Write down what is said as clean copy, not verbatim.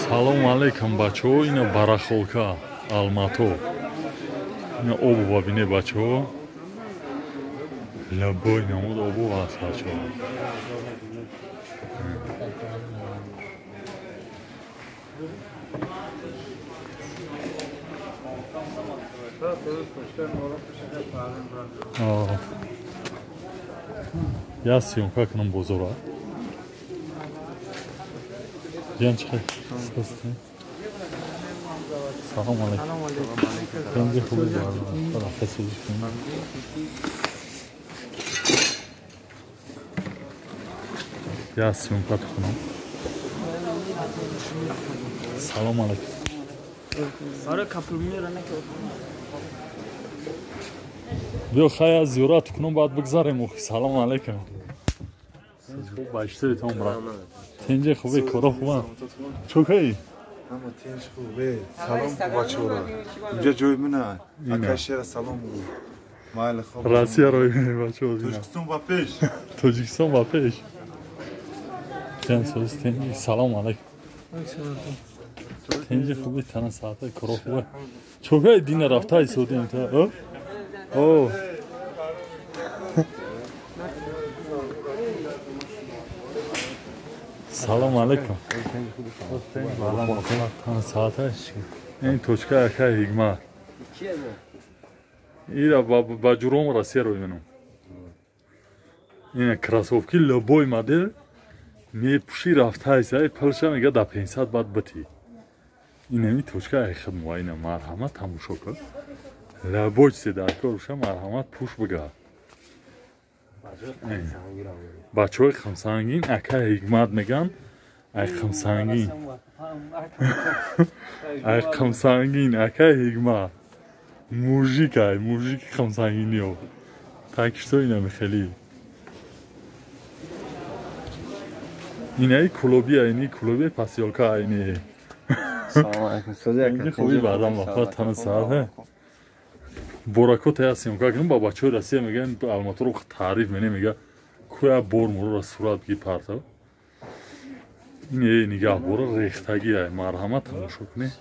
Салом алейкум, бачаҳо, ина барахолка Алмато. Ина обува бине, бачаҳо. Лабой намуд обува аст, бачаҳо. Я съёмка кунам бозора. Янчка. Салом алейкум. Тенҷи хуби Я съёмка кунам. Салом алейкум. Биё хай аз зиёрат кунам, баъд бигзарем. Охи, салом алейкум. Хуб баштаритон, брат. Тенҷи хуби, коро хубан. Чокаи? Ҳама тенҷ хубе. Салом бу бачаҳоро. Инҷа ҷои мина. Акашера салом бу. Майли хоб. Россия ро бачаҳо. Тоҷикистон ба пеш. Тоҷикистон ба пеш. Чанд соз тенҷи. Салом алейкум. Тенҷи хуби, тана саата, коро хубе. Чокаи дина рафта истодем та. О. Салом алейкум. Ин точка ака ҳикмат. Ира ба ҷуром Россия ро мебинам. Ина кроссовки любой модель мепӯши рафтаиса, пулша мега да 500 баъд бити. Инами точка ай хидмува, ина марҳамат тамошо кун. Любой чизе дар кор боша, марҳамат пӯш бига. Бачаҳои химсангин ака ҳикмат меган, ай химсангин. Ай химсангин ака ҳикмат. Мужик ай, мужики химсангиниё. Так что инами хеле. Инаи кулобия, ини кулобия посёлка ини. Салом алейкум. Сози ака. Хуби баъдан вафат тана саат. Боракот я съёмка кунам ба бачаҳои Россия мегӯянд Алматоро таъриф мене мега куя бор мурора сурат ги партав. Ин е нигаҳ бора рехтагӣ ай, марҳамат тамошо кунед.